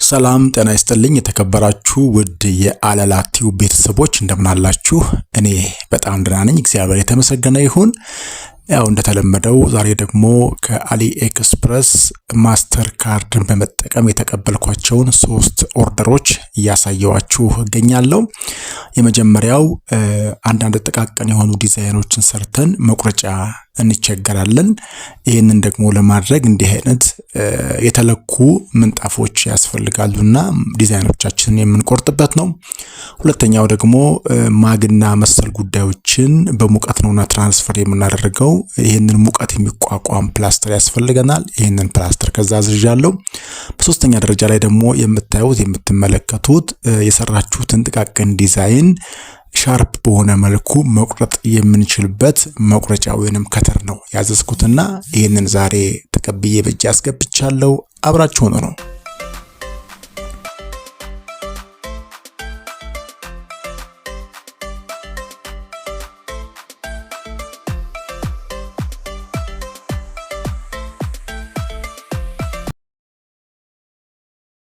ሰላም ጤና ይስጥልኝ የተከበራችሁ ውድ የአለላ ቲዩብ ቤተሰቦች እንደምናላችሁ። እኔ በጣም ደህና ነኝ፣ እግዚአብሔር የተመሰገነ ይሁን። ያው እንደተለመደው ዛሬ ደግሞ ከ AliExpress Mastercard ን በመጠቀም የተቀበልኳቸውን ሶስት order ኦች እያሳየዋችሁ እገኛለሁ። የመጀመሪያው አንዳንድ ጥቃቅን የሆኑ ዲዛይኖችን ሰርተን መቁረጫ እንቸገራለን። ይህንን ደግሞ ለማድረግ እንዲህ አይነት የተለኩ ምንጣፎች ያስፈልጋሉና ዲዛይኖቻችንን የምንቆርጥበት ነው። ሁለተኛው ደግሞ ማግና መሰል ጉዳዮችን በሙቀት ነውና transfer የምናደርገው፣ ይህንን ሙቀት የሚቋቋም ፕላስተር ያስፈልገናል። ይህንን ፕላስተር ከዛ አዝዣለሁ። በሶስተኛ ደረጃ ላይ ደግሞ የምታዩት የምትመለከቱት የሰራችሁትን ጥቃቅን ዲዛይን sharp በሆነ መልኩ መቁረጥ የምንችልበት መቁረጫ ወይንም cutter ነው ያዘዝኩትና ይህንን ዛሬ ተቀብዬ በእጄ አስገብቻለሁ። አብራችሁ ሆኖ ነው።